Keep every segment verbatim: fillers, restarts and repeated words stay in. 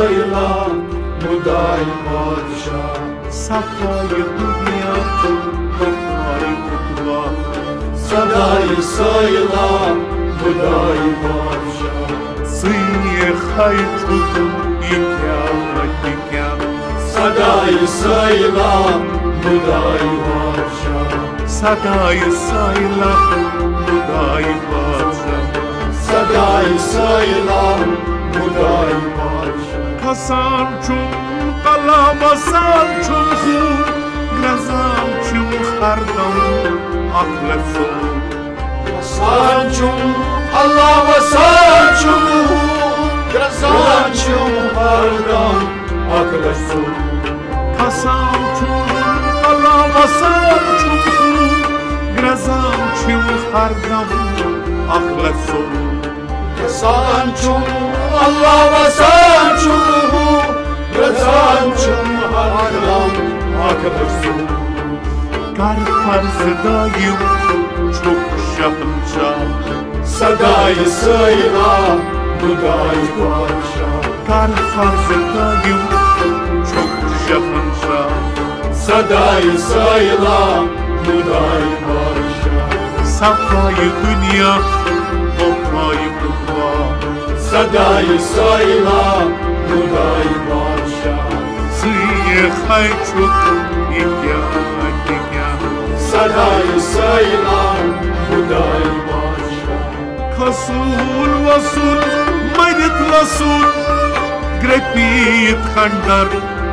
سٲیلا مُداے بادشاہ۔ صفایہِ دُنیا، وفایہِ عقبا۔ سدایہِ سٲیلا مُداے بادشاہ۔ ژٕے ہاے چھُکھ، یہِ کیٛاہ، یہِ کیٛاہ۔ سدایہِ سٲیلا مُداے بادشاہ۔ سدایہِ سٲیلا مُداے بادشاہ۔ سدایہِ سٲیلا مُداے بادشاہ۔ کھسان چھُم، کلا وسان چھُم ہُہ، گرٛزان چھُم ہردم اکھ لَچھ ژوٚوُہ۔ وسان چھُم، اللہ وسان چھُم ہُہ، گرٛزان چھُم ہردم اکھ لَچھ ژوٚوُہ۔ کھسان چھُم، اللہ وسان چھُم ہُہ، گرٛزان چھُم ہردم اکھ لَچھ ژوٚوُہ۔ وسان چھُم، اللہ وسان چھُم ہُہ، گرٛزان چھُم ہردم اکھ لَچھ ژوٚوُہ۔ کر فرض دٲیِم چھُکھ شہنشاہ۔ سدایہِ سٲیلا مُداے بادشاہ۔ کر فرض دٲیِم چھُکھ شہنشاہ۔ سدایہِ سٲیلا مُداے بادشاہ۔ صفایہِ دُنیا، وفایہِ عقبا۔ سدایہِ سٲیلا مُداے بادشاہ۔ ژٕے ہاے چھُکھ، یہِ کیٛاہ، یہِ کیٛاہ۔ سدایہِ سٲیلا مُداے بادشاہ۔ کھسُن وسُن، مٔرِتھ لَسُن، گرٛپیٖت کھنڈر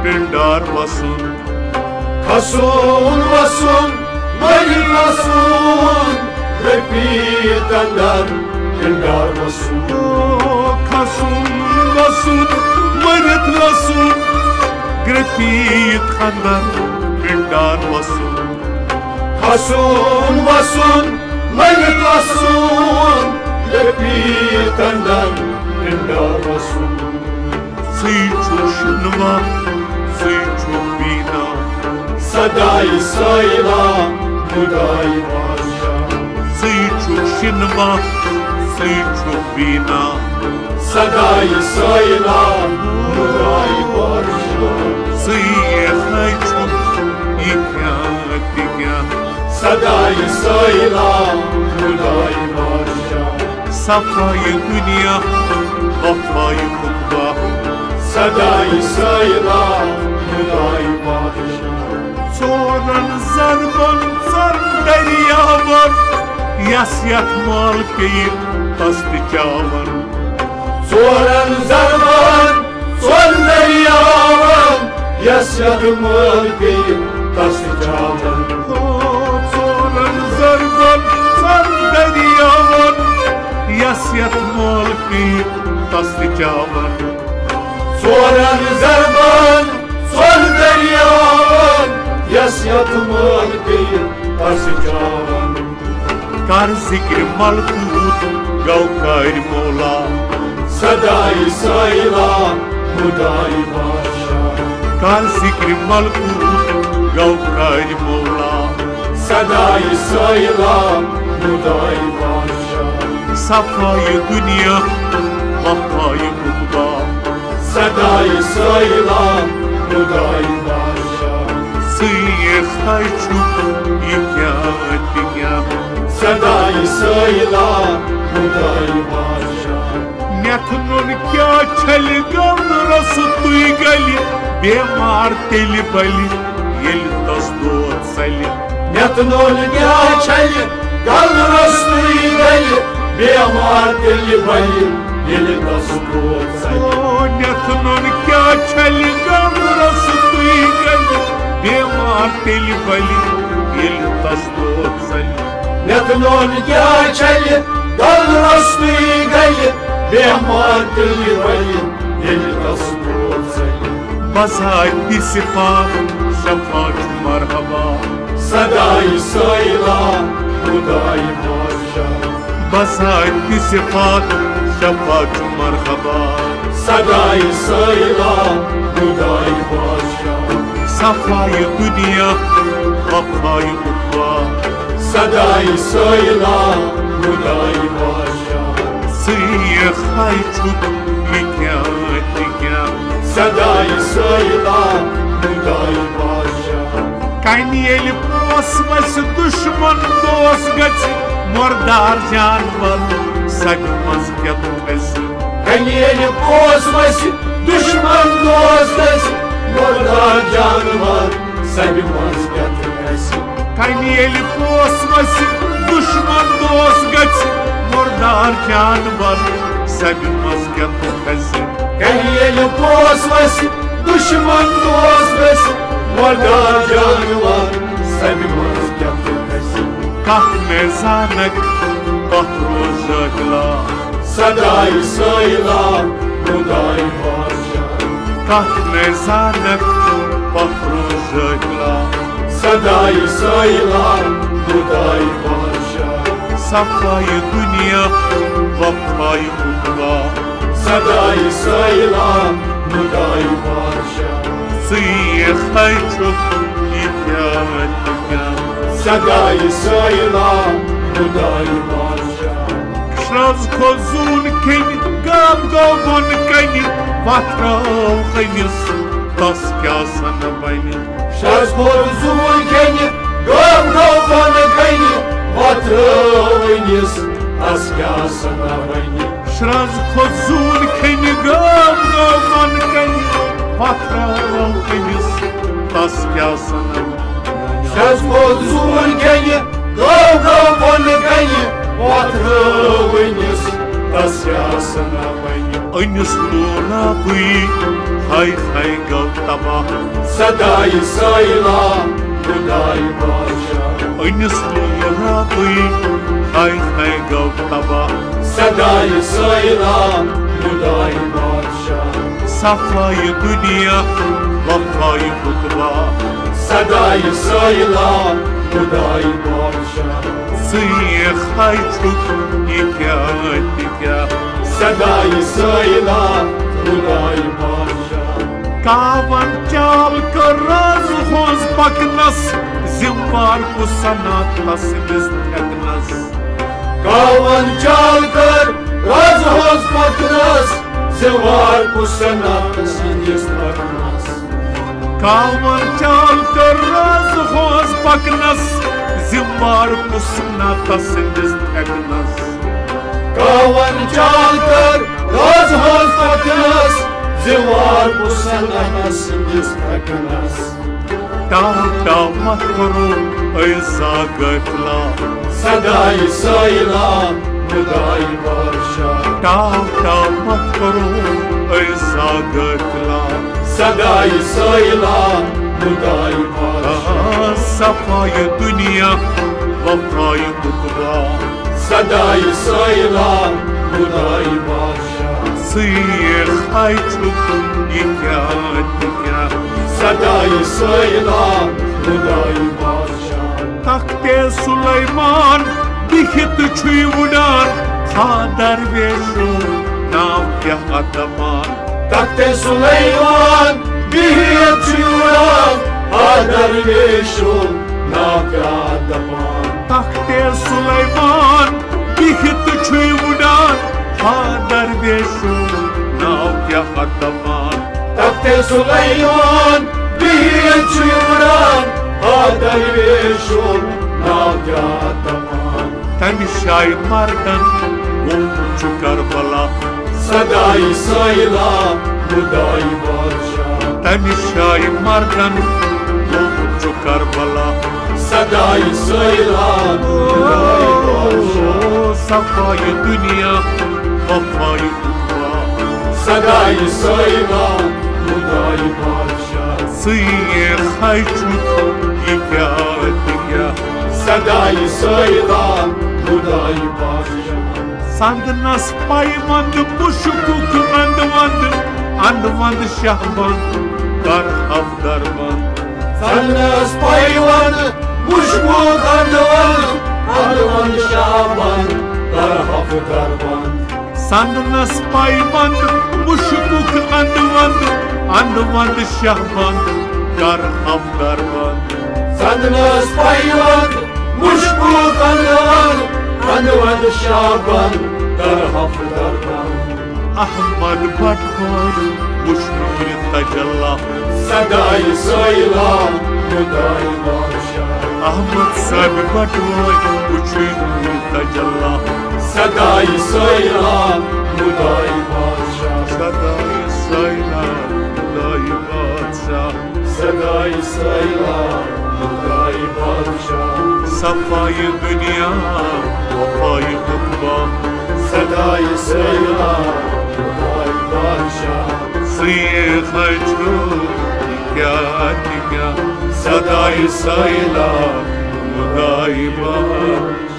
پنڈار وسُن۔ کھسُن وسُن، مٔرِتھ لَسُن، گرٛپیٖت کھنڈر پنڈار وسُن۔ او، کھسُن وسُن، مٔرِتھ لَسُن، گرٛپیٖت کھنڈر پنڈار وسُن۔ کھسُن وسُن، مٔرِتھ لَسُن، گرٛپیٖت کھنڈر پنڈار وسُن۔ ژٕے چھُکھ شِنوا، ژٕے چھُکھ بینا۔ سدایہِ سٲیلا مُداے بادشاہ۔ ژٕے چھُکھ شِنوا، ژٕے چھُکھ بینا۔ سدایہِ سٲیلا مُداے بادشاہ۔ ژٕے ہاے چھُکھ، یہِ کیٛاہ، تہِ کیٛاہ۔ سدایہِ سٲیلا مُداے بادشاہ۔ صفایہِ دُنیا، وفایہِ عقبا۔ سدایہِ سٲیلا مُداے بادشاہ۔ ژورن ضربن، ژۄن دٔریاون، یس یتھ مال پیٚیہِ، تس تہِ چاون۔ ژورن ضربن، ژۄن دٔریاون، یس یتھ مال پیٚیہِ، تس تہِ چاون۔ او، ژورن ضربن، ژۄن دٔریاون، یس یتھ مال پیٚیہِ، تس تہِ چاون۔ ژورن ضربن، ژۄن دٔریاون، یس یتھ مال پیٚیہِ، تس تہِ چاون۔ کر ذکر ملکوت گو کارِ مولا۔ سدایہِ سٲیلا مُداے بادشاہ۔ کر ذکر ملکوت گو کارِ مولا۔ سدایہِ سٲیلا مُداے بادشاہ۔ صفایہِ دُنیا، وفایہِ عقبا۔ سدایہِ سٲیلا مُداے بادشاہ۔ ژٕے ہاے چھُکھ، یہِ کیٛاہ، تہِ کیٛاہ۔ سدایہِ سٲیلا مُداے بادشاہ۔ نٮ۪تھ نوٚن کیٛاہ چھلہِ گنٛدٕ رسہٕ تُے گلہِ، بیمار تیٚلہِ بلہِ، ییٚلہِ تس دود ژلہِ۔ نٮ۪تھ نوٚن کیٛاہ چھلہِ گنٛدٕ رسہٕ تُے گلہِ، بیمار تیٚلہِ بلہِ، ییٚلہِ تس دود ژلہِ۔ او، نٮ۪تھ نوٚن کیٛاہ چھلہِ گنٛدٕ رسہٕ تُے گلہِ، بیمار تیٚلہِ بلہِ، ییٚلہِ تس دود ژلہِ۔ نٮ۪تھ نوٚن کیٛاہ چھلہِ گنٛدٕ رسہٕ تُے گلہِ، بیمار تیٚلہِ بلہِ، ییٚلہِ تس دود ژلہِ۔ بذاتِ صفات شفا چھُ مرحبا۔ سدایہِ سٲیلا مُداے بادشاہ۔ بذاتِ صفات شفا چھُ مرحبا۔ سدایہِ سٲیلا مُداے بادشاہ۔ صفایہِ دُنیا، وفایہِ عقبا۔ سدایہِ سٲیلا مُداے بادشاہ۔ ژٕے ہاے چھُکھ، یہِ کیٛاہ، تہِ کیٛاہ۔ سدایہِ سٲیلا، خدای بادشاہ۔ کنہِ ییٚلہِ پوس وسہِ، دشمن دوس گژھِ، مردار جانور سبہِ منٛز کیٛاہ گژھِ؟ کنہِ ییٚلہِ پوس وسہِ، دشمن دوس گژھِ، مردار جانور سبہِ منٛز کیٛاہ گژھِ؟ کنہِ ییٚلہِ پوس وسہِ، دشمن دوس گژھِ، مردار جانور سبہِ منٛز کیٛاہ گژھِ؟ کنہِ ییٚلہِ پوس وسہِ، دشمن دوس گژھِ، مردار جانور سبہِ منٛز کیٛاہ گژھِ؟ کتھ میزانک، کتھ روز جٲہلا؟ سدایہِ سٲیلا، خدای بادشاہ۔ کتھ میزانک، کتھ روز جٲہلا؟ سدایہِ سٲیلا، خدای بادشاہ۔ صفایہِ دنیا، وفایہِ عقبا۔ سدایہِ سٲیلا، خدای بادشاہ۔ ژٕے خی چھُکھ یہِ کیٛاہ تہِ کیٛاہ۔ سدایہِ سٲیلا، خدای بادشاہ۔ شرٛز کھوٚت زوٗن کھیٚنہِ، گام گوٚو بۄن کنہِ، وۄتھرٲو أمِس، تس کیٛاہ سنا بنہِ؟ شرٛز کھوٚت زوٗن کھیٚنہِ، گام گوٚو بۄن کنہِ، وۄتھرٲو أمِس، تس کیٛاہ سنا بنہِ؟ شرٛز کھوٚت زوٗن کھیٚنہِ، گام گوٚو بۄن کنہِ، وۄتھرٲو أمِس، تس کیٛاہ سنا بنہِ؟ شرٛز کھوٚت زوٗن کھیٚنہِ، گام گوٚو بۄن کنہِ، وۄتھرٲو أمِس، تس کیٛاہ سنا بنہِ؟ أمِس لولابٕے ہاے ہاے گوٚو تباہ۔ سدایہِ سٲیلا، خدای بادشاہ۔ أمِس لولابٕے ہاے ہاے گوٚو تباہ۔ سدایہِ سٲیلا، خدای بادشاہ۔ صفایہِ دنیا، وفایہِ عقبا۔ سدایہِ سٲیلا، خدای بادشاہ۔ ژٕے خی چھُکھ یہِ کیٛاہ تہِ کیٛاہ۔ سدایہِ سٲیلا، خدای بادشاہ۔ کاوَن چال کٔر رازٕ ہٕنٛز پکنس، ذمہٕ وار کُس سنا تسٕنٛدِس تھٮ۪کنس؟ کاوَن چال کٔر رازٕ ہٕنٛز پکنس، ذمہٕ وار کُس سنا تسٕنٛدِس تھٮ۪کنس؟ کاوَن چال کٔر رازٕ ہٕنٛز پکنس، ذمہٕ وار کُس سنا تسٕنٛدِس تھٮ۪کنس؟ کاوَن چال کٔر رازٕ ہٕنٛز پکنس، ذمہٕ وار کُس سنا تسٕنٛدِس تھٮ۪کنس؟ ٹاو ٹاو مت کرو، اے زا غٲفلا۔ سدایہِ سٲیلا، خدای بادشاہ۔ ٹاو ٹاو مت کرو، اے زا غٲفلا۔ سدایہِ سٲیلا، خدای بادشاہ۔ آ، صفایہِ دنیا، وفایہِ عقبا۔ سدایہِ سٲیلا، خدای بادشاہ۔ ژٕے خی چھُکھ یہِ کیٛاہ تہِ کیٛاہ۔ سدایہِ سٲیلا، خدای بادشاہ۔ تختے سلیمان بِہِتھ چھُے وُڈان، ہا درویشو ناو کیٛاہ اَتھ دپان؟ تختے سلیمان بِہِتھ چھُے وُڈان، ہا درویشو ناو کیٛاہ اَتھ دپان؟ تختے سلیمان بِہِتھ چھُے وُڈان، ہا درویشو ناو کیٛاہ اَتھ دپان؟ تختے سلیمان بِہِتھ چھُے وُڈان، ہا درویشو ناو کیٛاہ اَتھ دپان؟ تمہِ شایہِ مردن گوٚمُت چھُ کربلا۔ سدایہِ سٲیلا، خدای بادشاہ۔ تمہِ شایہِ مردن گوٚمُت چھُ کربلا۔ سدایہِ سٲیلا، خدای بادشاہ۔ صفایہِ دنیا، وفایہِ عقبا۔ سدایہِ سٲیلا، خدای بادشاہ۔ ژٕے خی چھُکھ یہِ کیٛاہ تہِ کیٛاہ۔ سدایہِ سٲیلا، خدای بادشاہ۔ سندنس پیوند مُشکُک اندٕ ونٛد، اندٕ ونٛد شاہ بند، کر ہف در بند۔ سندنس پیوند مُشکُک اندٕ ونٛد، اندٕ ونٛد شاہ بند، کر ہف در بند۔ سندنس پیوند مُشکُک اندٕ ونٛد، اندٕ ونٛد شاہ بند، کر ہف در بند۔ سندنس پیوند مُشکُک اندٕ ونٛد، اندٕ ونٛد شاہ بند، کر ہف در بند۔ احمد بٹ وٲلۍ وُچھ نوٗرِ تجلا۔ سداے سٲیلا خداے بادشاہ۔ احمد صٲبۍ بٹوے وٕچھِن تجلا۔ سداے سٲیلا خداے بادشاہ۔ سداے سٲیلا خداے بادشاہ۔ سداے سٲیلا خداے بادشاہ۔ صفائی دنیا وفائی عقبا۔ سداے سٲیلا خداے بادشاہ۔ سیخ چھُ کیا کیا۔ سداے سٲیلا خداے بادشاہ۔